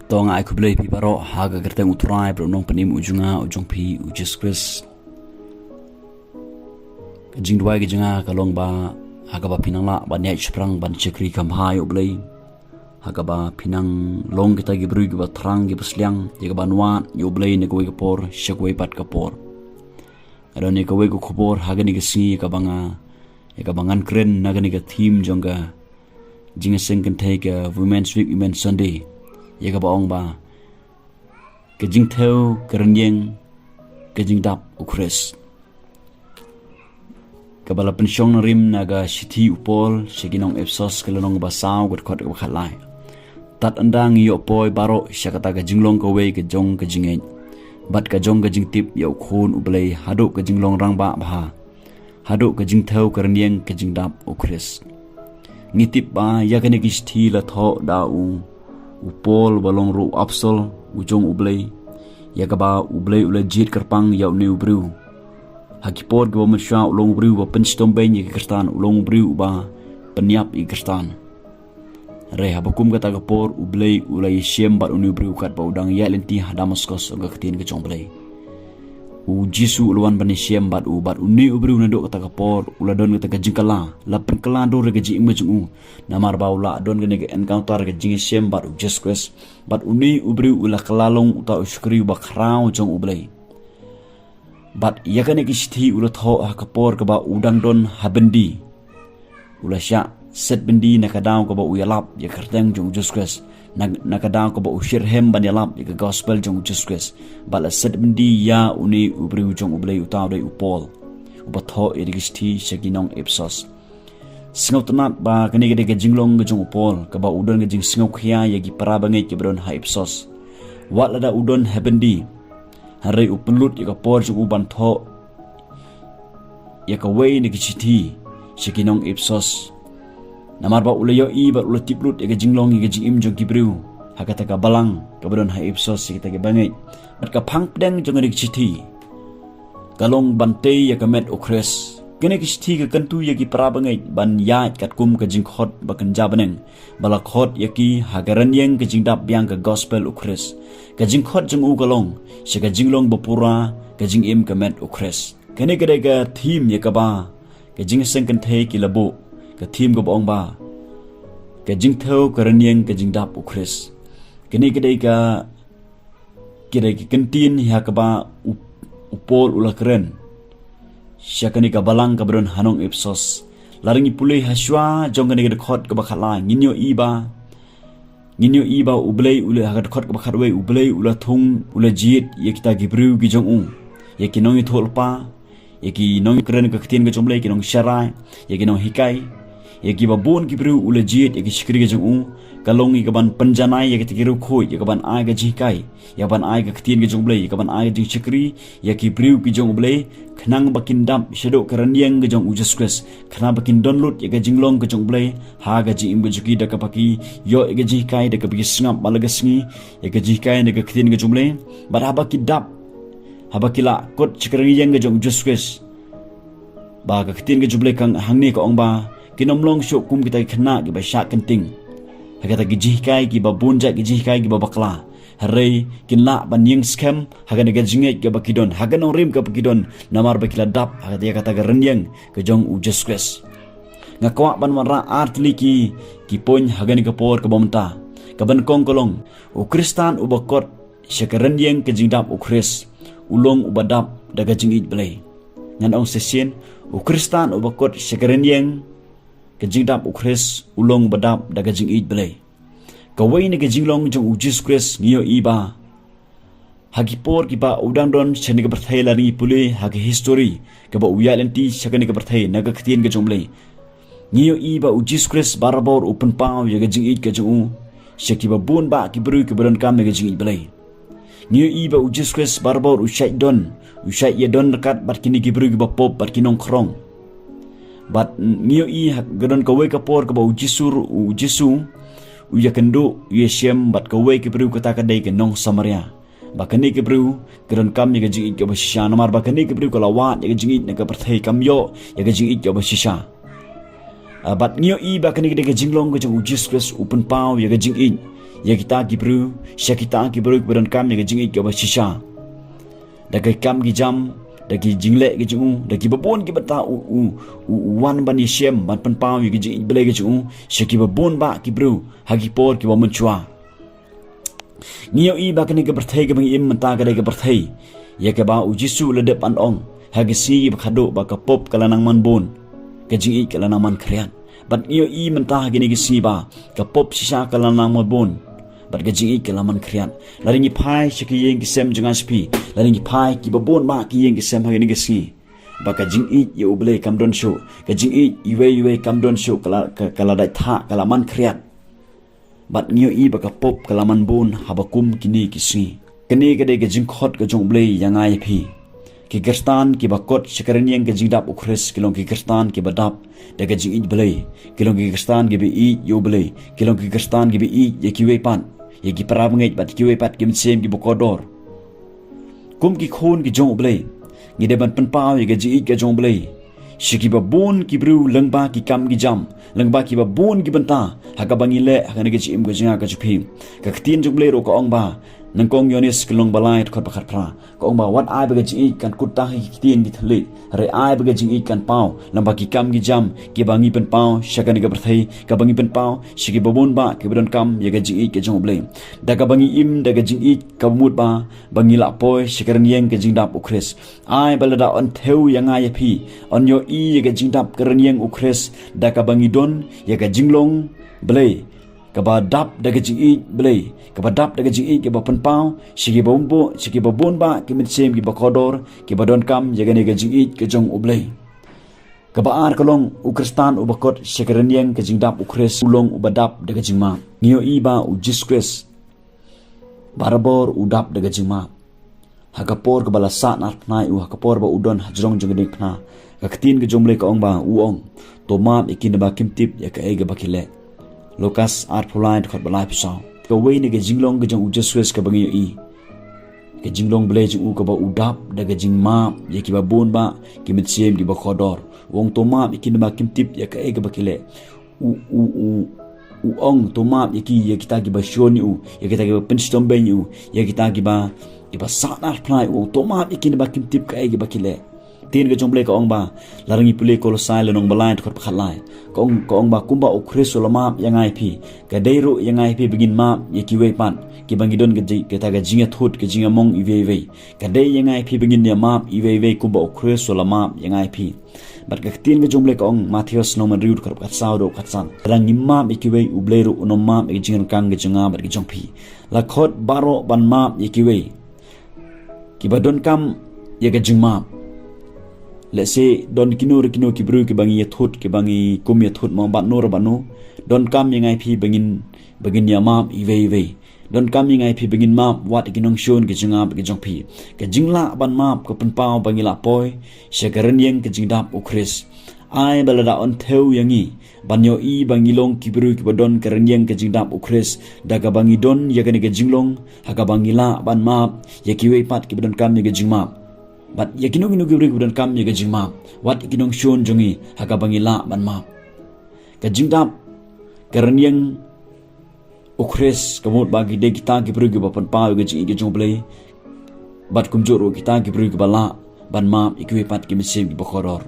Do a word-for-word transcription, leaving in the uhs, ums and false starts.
To nga ai khublei phi baroh ha ka kyrteng u Trai bad u Nongpynim u jong nga u jong phi u Jisu Khrist. Ka jingduwai ka jong nga ka long ba ha kaba phi nang lah ban ïaid shaphrang ban shakri kham bha ïa u Blei, ha kaba phi nang long kita ki briew kiba thrang kiba sliang ïa ka ban wad ïa u Blei na kawei ka por sha kawei pat ka por. Nga don ïa kawei ka khubor ha kane ka sngi ïa kaba nga, ïa kaba ngan kren na kane ka theme jong ka jingïaseng kynthei ka Women's Week, Women's Sunday, ïa kaba ong ba ka jingthew, ka rynïeng, ka jingdap u Khrist. Kaba la pynshong nongrim na ka shithi u Paul sha ki nong Ephesos, ka lynnong ba saw, ka dkhot kaba khatlai. Tad ynda ngi ïoh poi baroh sha kata ka jinglong kawei ka jong ka jingngeit bad ka jong ka jingtip ïa u Khun u Blei, haduh ka jinglong rangbah bha, haduh ka jingthew, ka rynïeng, ka jingdap u Khrist. Ngi tip ba ïa kane ka shithi la thoh da u, u Paul ba long ruh u apostol u jong u Blei, ïa kaba u Blei u la jied kyrpang ïa une u briew. Ha ki por kiba mynshuwa u long u briew ba pynshitom beiñ ïa ki Khristan, u long u briew uba pynïap ïa ki Khristan. Hynrei haba kum kata ka por u Blei u la ïashem bad une u briew katba u dang ïaid lynti ha Damaskos, ong ka ktien ka jong u Blei. U Jisu u la wan ban ïashem bad u, bad une u briew naduh kata ka por u la don kata ka jingkylla, la pynkylla dur ïa ka jingim ka jong u. Namar ba u la don kane ka encounter, ka jingïashem bad u Jisu Khrist, bad une u briew u la kylla long uta u shakri uba khraw jong u Blei. Bad ïa kane ka shithi u la thoh ha ka por kaba u dang don ha byndi. U la shah set byndi na ka daw kaba u ïalap ïa ka kyrteng jong u Jisu Khrist, na, na ka daw kaba u shitrhem ban ïalap ïa ka gospel jong u Jisu Khrist. Bad la set byndi ïa une u briew jong u Blei, uta u dei u Paul, uba thoh ïa kane ka shithi sha ki nong Ephesos. Sngewtynnat ba kane ka dei ka jinglong ka jong u Paul, kaba u don ka jingsngewkhia ïa ki para bangeit kiba don ha Ephesos. Wat lada u don ha byndi, hynrei u pynlut ïa ka por jong u ban thoh ïa kawei na ki shithi sha ki nong Ephesos. Namar ba u la ïohi bad u la tip lut ïa ka jinglong, ïa ka jingim jong ki briew ha kata ka balang kaba don ha Ephesos, ïa kita ki bangeit. Bad ka phang pdeng jong kane ka shithi ka long ban tei ïa ka met u Khrist. Kane ka shithi ka kyntu ïa ki para bangeit ban ïaid katkum ka jingkhot ba kynja bneng ba la khot ïa ki ha ka rynïeng ka jingdap biang ka gospel u Khrist. Ka jingkhot jong u ka long sha ka jinglong ba pura, ka jingim ka met u Khrist. Kane ka dei ka theme ïa kaba ka jingïaseng kynthei ki la buh, ka theme kaba ong ba ka jingthew, ka rynïeng, ka jingdap u Khrist. Kane ka dei ka, ka dei ka kyntien ïa kaba u, u Paul u la kren sha kane ka balang kaba don ha nong Ephesos. Lada ngi pule ha shuwa jong kane ka dkhot kaba khatlai, ngin ïohi ba, ngin ïohi ba u Blei u la, ha ka dkhot kaba khatwei, u Blei u la thung, u la jied ïa kita ki briew ki jong u, ïa ki nongïathuhlypa, ïa ki nongkren ka ktien ka jong u Blei, ki nongsharai, ïa ki nonghikai, ïa kiba bun ki briew u la jied ïa ki shakri ki jong u. Ka long ïa ka ban pynjanai ïa kita ki riewkhuid, ïa ka ban ai ka jinghikai, ïa ka ban ai ka ktien ka jong u Blei, ïa ka ban ai ka jingshakri ïa ki briew ki jong u Blei, khnang ba kin dap shaduh ka rynïeng ka jong u Jisu Khrist, khnang ba kin don lut ïa ka jinglong ka jong u Blei ha ka jingim ka jong ki, da kaba ki ïoh ïa ka jinghikai, da kaba ki sngap man la ka sngi ïa ka jinghikai na ka ktien ka jong u Blei. Bad haba ki dap, haba ki la kut sha ka rynïeng ka jong u Jisu Khrist, ba ka ktien ka jong u Blei ka, hangne ka ong ba kin ym long shuh kum kita ki khynnah kiba shah kynting ha kita ki jinghikai kiba bun jait, ki jinghikai kiba bakla. Hynrei kin lah ban ïeng skhem ha kane ka jingngeit kaba ki don, ha ka nongrim kaba ki don, namar ba ki la dap ha kata, ïa kata ka rynïeng ka jong u Jisu Khrist. Nga kwah ban wanrah ar tylli ki, ki point ha kane ka por kaba mynta. Kaba nyngkong ka long, u Khristan uba kut sha ka rynïeng ka jingdap u Khrist u long uba dap da ka jingïeit Blei. Ngan ong shisien, u Khristan uba kut sha ka rynïeng ka jingdap u Khrist u long uba dap da ka jingïeit Blei. Kawei na ka jinglong jong u Jisu Khrist ngi ïohi ba ha ki por kiba u dang don shane ka pyrthei, lada ngi pule ha ka history kaba u ïaid lynti sha kane ka pyrthei na ka ktien ka jong u Blei, ngi ïohi ba u Jisu Khrist barabor u pynpaw ïa ka jingïeit ka jong u sha kiba bun bah ki briew kiba donkam ïa ka jingïeit Blei. Ngi ïohi ba u Jisu Khrist barabor u shait don, u shait ïa don ryngkat bad kine ki briew kiba pop bad ki nongkhrong. Bad ngi ïohi ha, ka don kawei ka por kaba u Jisu, u Jisu u ïakynduh, u ïashem bad kawei ka briew, kata ka dei ka nong Samaria. Ba kane ka briew ka donkam ïa ka jingïeit kaba shisha, namar ba kane ka briew ka la wad ïa ka jingïeit na ka pyrthei, kam ïoh ïa ka jingïeit kaba shisha. Ah, bad ngi ïohi ba kane ka dei ka jinglong ka jong u Jisu Khrist u pynpaw ïa ka jingïeit ïa kita ki briew, sha kita ki briew kiba donkam ïa ka jingïeit kaba shisha. Da ki kam ki jam, da ki jingleh ki jong u, da kiba bun kiba ta u, u, u, u wan ban ïashem, ban pynpaw ïa ka jingïeit Blei ka jong u, sha kiba bun bah ki briew, ha ki por kiba mynshuwa. Ngi ïohi ba kane ka pyrthei kaba ngi im mynta ka dei ka pyrthei ïa kaba u Jisu u la dep ban ong ha ki sngi ba khadduh ba ka pop ka la nang man bun, ka jingïeit ka la nang man khriat. Bad ngi ïohi mynta ha kine ki sngi ba ka pop shisha ka la nang man bun, bad ka jingïeit ka la man khriat. Lada ngi phai sha ki ïing ki sem jong nga sha phi, lada ngi phai kiba bun bah ki ïing ki sem ha kine ki sngi, ba ka jingïeit ïa U Blei kam don shuh, ka jingïeit iwei iwei kam don shuh, ka la, ka, ka la dei thah, ka la man khriat. Bad ngi ïohi ba ka pop ka la man bun haba kum kine ki sngi. Kane ka dei ka jingkhot ka jong U Blei ïa nga ïa phi. Ki Khristan kiba kot sha ka rynïeng ka jingdap U Khrist ki long ki Khristan kiba dap da ka jingïeit Blei, ki long ki Khristan kiba ïeit ïa U Blei, ki long ki Khristan kiba ïeit ïa kiwei pat, ïa ki para bangeit bad kiwei pat ki mynsiem kiba kordor. Kum ki khun ki jong U Blei, ngi dei ban pynpaw ïa ka jingïeit ka jong U Blei sha kiba bun ki briew lyngba ki kam ki jam, lyngba kiba bun ki bynta ha kaba ngi leh ha kane ka jingim ka jong nga ka jong phi. Ka ktien jong U Blei ruh ka ong ba, nyngkong Ïoannis ka lynnong ba lai dkhot ba khatphra, ka ong ba wat ai ba ka jingïeit kan kut tang ha ki ktien ki thylliej, hynrei ai ba ka jingïeit kan paw lyngba ki kam ki jam kiba ngi pynpaw sha kane ka pyrthei, kaba ngi pynpaw sha kiba bun bah kiba donkam ïa ka jingïeit ka jong U Blei. Da kaba ngi im da ka jingïeit kaba mut ba, ba ngi lah poi sha ka rynïeng ka jingdap U Khrist. Ai ba lada yn thew ïa nga ïa phi, yn ïohi ïa ka jingdap ka rynïeng U Khrist, da kaba ngi don ïa ka jinglong Blei, kaba dap da ka jingïeit Blei, kaba dap da ka jingïeit kaba pynpaw sha kiba bun, sha kiba bun bah ki mynsiem kiba kordor, kiba donkam ïa kane ka jingïeit ka jong U Blei. Kaba ar ka long, u Khristan uba kot sha ka rynïeng ka jingdap U Khrist u long uba dap da ka jingmap. Ngi ïohi ba u Jisu Khrist barabor u dap da ka jingmap. Ha ka por kaba la sahnarphna ïa u, ha ka por ba u don hajrong jong ka diengphna, ka ktien ka jong U Blei ka ong ba, u ong, to map ïa ki naba kim tip ïa kaei kaba ki leh. Lukas arphew lai dkhot ba laiphew saw. Kawei na ka jinglong ka jong u Jisu Khrist kaba ngi ïohi, ka jinglong Blei jong u kaba u dap da ka jingmap ïa kiba bun bah ki mynsiem kiba kordor. U ong to map ïa ki naba kim tip ïa kaei kaba ki leh. U, u, u, u ong to map ïa ki, ïa kita kiba shun ïa u, ïa kita kiba pynshitom beiñ ïa u, ïa kita kiba, kiba sahnarphna ïa u, to map ïa ki naba kim tip kaei kaba ki leh. Ktien ka jong U Blei ka ong ba, lada ngi pule Kolosai lynnong ba lai dkhot ba khatlai, ka ong, ka ong ba kumba U Khrist u la map ïa nga ïa phi, ka dei ruh ïa nga ïa phi ba ngin map ïa kiwei pat kiba ngi don ka ji-, kata ka jingïathut, ka jingïamong iwei iwei. Ka dei ïa nga ïa phi ba ngin ïamap iwei iwei kumba U Khrist u la map ïa nga ïa phi. Bad ka ktien ka jong U Blei ka ong, Mathaios lynnong ba hynriew dkhot ba khatsaw haduh khatsan, lada ngi map ïa kiwei, U Blei ruh un ym map ïa ka jingryngkang ka jong nga bad ka jong phi. La khot baroh ban map ïa kiwei kiba donkam ïa ka jingmap. Lehse don kino re kino ki briew kiba ngi ïathut, kiba ngi kum ïathut mo bad no re bad no, donkam ïa nga ïa phi ba ngin, ba ngin ïamap iwei iwei. Donkam ïa nga ïa phi ba ngin map wat ïa ki nongshun ki jong nga bad ki jong phi. Ka jinglah ban map ka pynpaw ba ngi lah poi sha ka rynïeng ka jingdap U Khrist. Ai ba lada yn thew ïa ngi ban ïohi ba ngi long ki briew kiba don ka rynïeng ka jingdap U Khrist, da kaba ngi don ïa kane ka jinglong ha kaba ngi lah ban map ïa kiwei pat kiba donkam ïa ka jingmap. Bad ïa kino kino ki briew kiba donkam ïa ka jingmap, wat ïa ki nongshun jong ngi ha kaba ngi lah ban map. Ka jingdap ka rynïeng U Khrist ka mut ba ki dei kita ki briew kiba pynpaw ïa ka jingïeit ka jong U Blei. Bad kumjuh ruh kita ki briew kiba lah ban map ïa kiwei pat ki mynsiem kiba kordor.